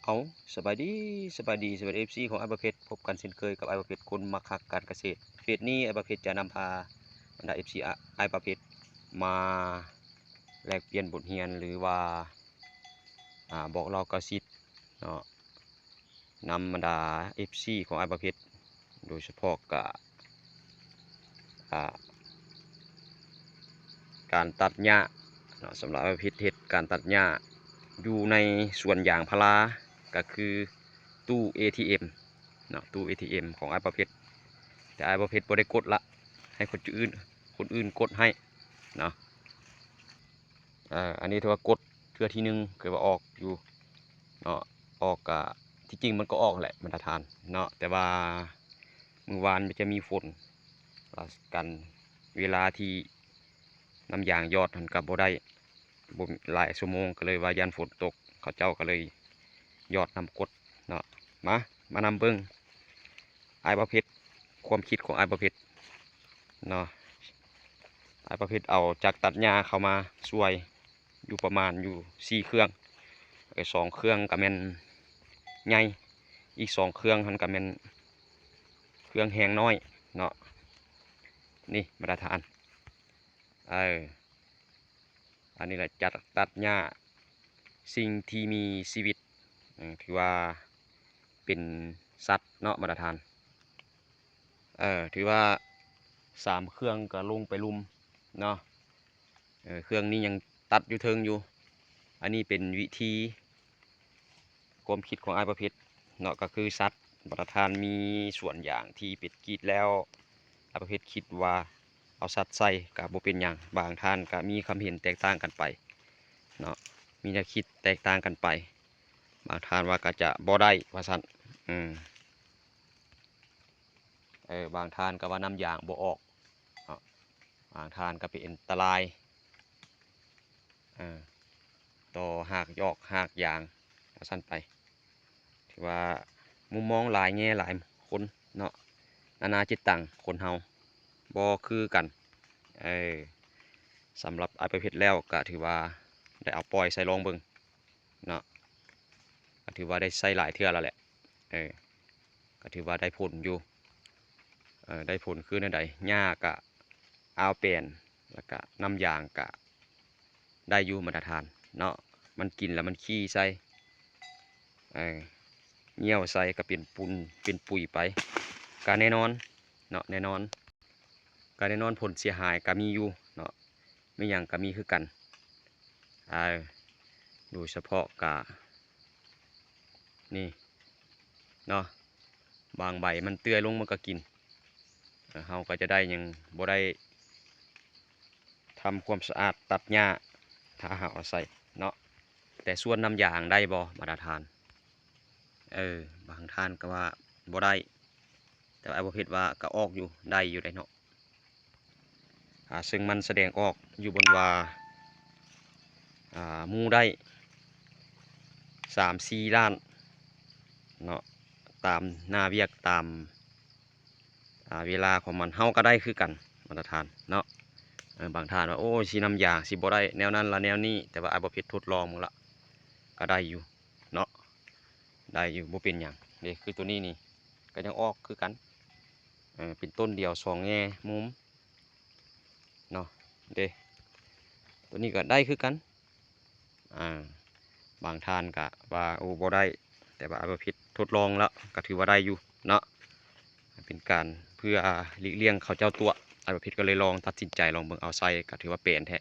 ເອົາ ສະບາຍດີ ສະບາຍດີ ສະບາຍດີ ເອັຟຊີ ຂອງອ້າຍປະເພັດ, ພົບກັນເຊັ່ນເຄີຍກັບອ້າຍປະເພັດ ຄົນມັກຮັກການກະເສດ. ເຟສນີ້ອ້າຍປະເພັດຈະນຳພາບັນດາ ເອັຟຊີ ອ້າຍປະເພັດມາແລກປ່ຽນບົດຮຽນ ຫຼືວ່າ ອາ ບອກເລົ່າກ່າວສິດເນາະ ນຳບັນດາ ເອັຟຊີ ຂອງອ້າຍປະເພັດ ໂດຍສະເພາະກະ ອາ ການຕັດຫຍ້າເນາະ. ສຳລັບອ້າຍປະເພັດເຮັດການຕັດຫຍ້າຢູ່ໃນສວນຢາງພາລາ ກະຄືຕູ້ເອທີເອັມເນາະ, ຕູ້ເອທີເອັມຂອງອ້າຍປະເພັດ, ແຕ່ອ້າຍປະເພັດບໍ່ໄດ້ກົດລະ ໃຫ້ຄົນອື່ນ ຄົນອື່ນກົດໃຫ້ເນາະ. ເອີ ອັນນີ້ຖືວ່າກົດເທື່ອທີໜຶ່ງ ຄືວ່າອອກຢູ່ເນາະ, ອອກກະ ທີ່ຈິງມັນກໍອອກແຫຼະບັນດາທ່ານເນາະ, ແຕ່ວ່າມື້ວານມັນຈະມີຝົນ ລະກັນເວລາທີ່ນ້ຳຢາງຢອດຫັ້ນກະບໍ່ໄດ້ ບໍ່ຫຼາຍຊົ່ວໂມງ ກະເລີຍວ່າຢ້ານຝົນຕົກ ເຂົາເຈົ້າກະເລີຍຢອດນຳກົດເນາະ. ມາ ມານຳເບິ່ງອ້າຍປະເພັດ ຄວາມຄິດຂອງອ້າຍປະເພັດເນາະ. ອ້າຍປະເພັດເອົາຈັກຕັດຫຍ້າເຂົ້າມາຊ່ວຍ ຢູ່ປະມານຢູ່ສີ່ເຄື່ອງ, ເອີ ສອງເຄື່ອງກະແມ່ນໃຫຍ່ ອີກສອງເຄື່ອງຫັ້ນກະແມ່ນເຄື່ອງແຮງນ້ອຍເນາະ. ນີ້ບັນດາທ່ານ ເອີ ອັນນີ້ລະຈັກຕັດຫຍ້າສິ່ງທີ່ມີຊີວິດ ເອີ ຖືວ່າເປັນສັດເນາະບັນດາທ່ານ. ເອີ ຖືວ່າສາມເຄື່ອງກະລົງໄປລຸ່ມເນາະ. ເອີ ເຄື່ອງນີ້ຍັງຕັດຢູ່ເທິງຢູ່. ອັນນີ້ເປັນວິທີຄວາມຄິດຂອງອ້າຍປະເພັດເນາະ, ກະຄືສັດ ບັນດາທ່ານມີສວນຢາງທີ່ເປັນກີດແລ້ວ ອ້າຍປະເພັດຄິດວ່າເອົາສັດໃສ່ກະບໍ່ເປັນຫຍັງ, ບາງທ່ານກະມີຄຳເຫັນແຕກຕ່າງກັນໄປເນາະ, ມີແນວຄິດແຕກຕ່າງກັນໄປ. ບາງທ່ານວ່າກະຈະບໍ່ໄດ້ວ່າຊັ້ນ ເອີ ບາງທ່ານກະວ່ານ້ຳຢາງບໍ່ອອກເນາະ, ບາງທ່ານກະເປັນອັນຕະລາຍ ເອີ ຕໍ່ຮາກຢອກຮາກຢາງວ່າຊັ້ນໄປ. ຖືວ່າມຸມມອງຫຼາຍແງ່ຫຼາຍຄົນເນາະ, ນານາຈິດຕັງ ຄົນເຮົາບໍ່ຄືກັນ. ເອີ ສຳລັບອ້າຍປະເພັດແລ້ວກະຖືວ່າໄດ້ເອົາປ່ອຍໃສ່ລອງເບິ່ງເນາະ, ກະຖືວ່າໄດ້ໃຊ້ຫຼາຍເທື່ອແລ້ວແຫຼະ. ເອີ ກະຖືວ່າໄດ້ຜົນຢູ່ ເອີ ໄດ້ຜົນຄືແນວໃດ ຫຍ້າກະອາວແປນ ລະກະນ້ຳຢາງກະໄດ້ຢູ່ບັນດາທ່ານເນາະ, ມັນກິນລະມັນຂີ້ໃສ່ ເອີ ຍ່ຽວໃສ່ກະເປັນປຸນເປັນປຸຍໄປ ກະແນ່ນອນເນາະ ແນ່ນອນ ກະແນ່ນອນຜົນເສຍຫາຍກະມີຢູ່ເນາະ, ມີຫຍັງກະມີຄືກັນ. ເອີ ໂດຍສະເພາະກະນີ້ເນາະ ບາງໃບມັນເຕືອຍລົງມັນກະກິນ, ເຮົາກະຈະໄດ້ຫຍັງ ບໍ່ໄດ້ທຳຄວາມສະອາດຕັດຫຍ້າ ຖ້າເຮົາເອົາໃສ່ເນາະ. ແຕ່ສ່ວນນ້ຳຢາງໄດ້ບໍ່ບັນດາທ່ານ? ເອີ ບາງທ່ານກະວ່າບໍ່ໄດ້, ແຕ່ວ່າອ້າຍປະເພັດວ່າກະອອກຢູ່ ໄດ້ຢູ່ໄດ໋ເນາະ. ອາ ເຊິ່ງມັນສະແດງອອກຢູ່ບົນວ່າ ອາ ໝູ່ໄດ້ສາມສີ່ລ້ານເນາະ, ຕາມໜ້າວຽກ ຕາມ ອາ ເວລາຂອງມັນ ເຮົາກະໄດ້ຄືກັນ ບັນດາທ່ານເນາະ. ເອີ ບາງທ່ານວ່າ ໂອ້ຍ ຊິນ້ຳຢາງຊິບໍ່ໄດ້ແນວນັ້ນລະແນວນີ້, ແຕ່ວ່າອ້າຍບໍ່ເພັດທົດລອງເບິ່ງລະ ກະໄດ້ຢູ່ເນາະ, ໄດ້ຢູ່ ບໍ່ເປັນຫຍັງເດ້. ຄືໂຕນີ້ນີ້ກະຍັງອອກຄືກັນ ເອີ ເປັນຕົ້ນດຽວສອງແງ່ມຸມ ເນາະເດ້. ໂຕນີ້ກະໄດ້ຄືກັນ ອາ ບາງທ່ານກະວ່າ ໂອ້ ບໍ່ໄດ້ ແຕ່ວ່າອ້າຍປະເພັດທົດລອງແລ້ວກະຖືວ່າໄດ້ຢູ່ເນາະ, ເປັນການເພື່ອຫຼີກລ່ຽງເຂົາເຈົ້າຕົວະ. ອ້າຍປະເພັດກະເລີຍລອງ ຕັດສິນໃຈລອງເບິ່ງ ເອົາໃສ່ກະຖືວ່າແປນແທ້,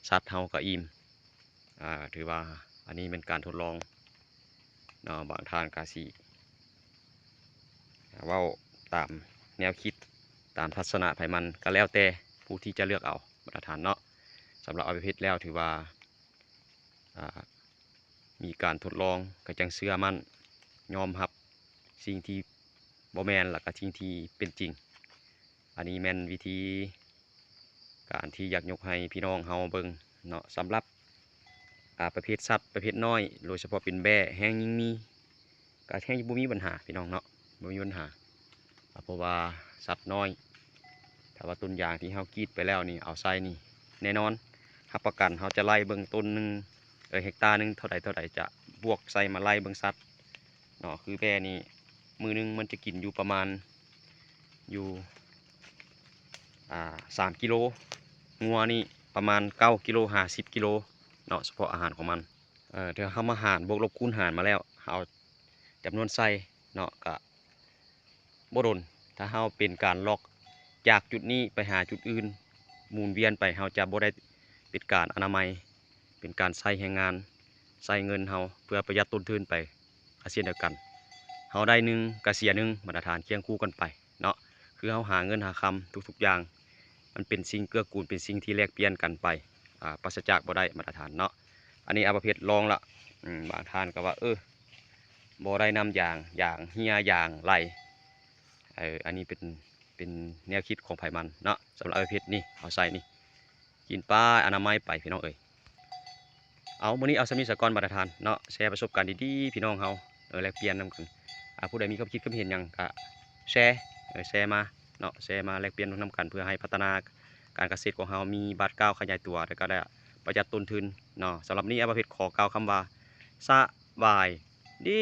ສັດເຮົາກະອີ່ມ. ອາ ຖືວ່າອັນນີ້ແມ່ນການທົດລອງເນາະ, ບາງທ່ານກະຊິເວົ້າຕາມແນວຄິດ ຕາມທັດສະນະໃຜມັນ ກະແລ້ວແຕ່ຜູ້ທີ່ຈະເລືອກເອົາ ບັນດາທ່ານເນາະ. ສຳລັບອ້າຍປະເພັດແລ້ວຖືວ່າ ອາ ມີການທົດລອງ ກະຈັ່ງເຊື່ອໝັ້ນ ຍອມຮັບສິ່ງທີ່ບໍ່ແມ່ນ ລະກະສິ່ງທີ່ເປັນຈິງ. ອັນນີ້ແມ່ນວິທີການທີ່ຢາກຍົກໃຫ້ພີ່ນ້ອງເຮົາເບິ່ງເນາະ. ສຳລັບ ອາ ປະເພດສັດປະເພດນ້ອຍ ໂດຍສະເພາະເປັນແບ້ ແຮ່ງຍິ່ງມີ ກະແຮ່ງບໍ່ມີບັນຫາພີ່ນ້ອງເນາະ, ບໍ່ມີບັນຫາ. ອາ ເພາະວ່າສັດນ້ອຍ ຖ້າວ່າຕົ້ນຢາງທີ່ເຮົາກຣີດໄປແລ້ວນີ້ ເອົາໃສ່ນີ້ ແນ່ນອນ ຮັບປະກັນ. ເຮົາຈະໄລ່ເບິ່ງຕົ້ນໜຶ່ງ ເອີ ເຮັກຕາໜຶ່ງເທົ່າໃດເທົ່າໃດ ຈະບວກໃສ່ມາໄລ່ເບິ່ງສັດ ເນາະ. ຄືແບ້ນີ້ມື້ໜຶ່ງມັນຈະກິນຢູ່ປະມານ ຢູ່ ອ່າ ສາມກິໂລ, ງົວນີ້ປະມານເກົ້າກິໂລ ຫ້າສິບກິໂລເນາະ ສະເພາະອາຫານຂອງມັນ. ເອີ ຖ້າເຮົາມາຫານ ບວກລົບຄູນຫານມາແລ້ວ ເຮົາເອົາຈຳນວນໃສ່ເນາະ ກະບໍ່ດົນ. ຖ້າເຮົາເປັນການລັອກຈາກຈຸດນີ້ໄປຫາຈຸດອື່ນ ໝູນວຽນໄປ ເຮົາຈະບໍ່ໄດ້ເປັນການອະນາໄມ ເປັນການໃຊ້ແຮງງານ ໃຊ້ເງິນເຮົາເພື່ອປະຢັດຕົ້ນທຶນໄປ ກະເຊັ່ນດຽວກັນ ເຮົາໄດ້ໜຶ່ງກະເສຍໜຶ່ງ ມາດຕະຖານຄຽງຄູ່ກັນໄປເນາະ. ຄືເຮົາຫາເງິນຫາຄຳ ທຸກໆຢ່າງ ມັນເປັນສິ່ງເກື້ອກູນ ເປັນສິ່ງທີ່ແລກປ່ຽນກັນໄປ ອາ ປາສະຈາກບໍ່ໄດ້ ມາດຕະຖານເນາະ. ອັນນີ້ອາປະເພັດລອງລະ ອາ ບາງທ່ານກໍວ່າ ເອີ ບໍ່ໄດ້ນ້ຳຢາງ ຢາງເຫ່ຍ ຢາງໄຫຼ. ເອີ ອັນນີ້ເປັນ ເປັນແນວຄິດຂອງໃຜມັນເນາະ. ສຳລັບອາປະເພັດນີ້ ເຮົາໃສ່ນີ້ ກິນໄປ ອະນາໄມໄປ ພີ່ນ້ອງເອີຍ. ເອົາ ມື້ນີ້ເອົາສ່ຳນີ້ສາກ່ອນ ມາດຕະຖານເນາະ. ແຊປະສົບການດີໆ ພີ່ນ້ອງເຮົາ ເອີ ແລກປ່ຽນນຳກັນ. ອາ ຜູ້ໃດມີຄວາມຄິດຄວາມເຫັນຫຍັງກະແຊ ເອີ ແຊມາເນາະ ແຊມາແລກປ່ຽນນຳກັນ ເພື່ອໃຫ້ພັດທະນາການກະເສດຂອງເຮົາມີບາດກ້າວຂະຫຍາຍຕົວ ແລ້ວກໍໄດ້ປະຢັດຕົ້ນທຶນເນາະ. ສຳລັບມື້ນີ້ ອາປະເພັດຂໍກ່າວຄຳວ່າ ສະບາຍດີ.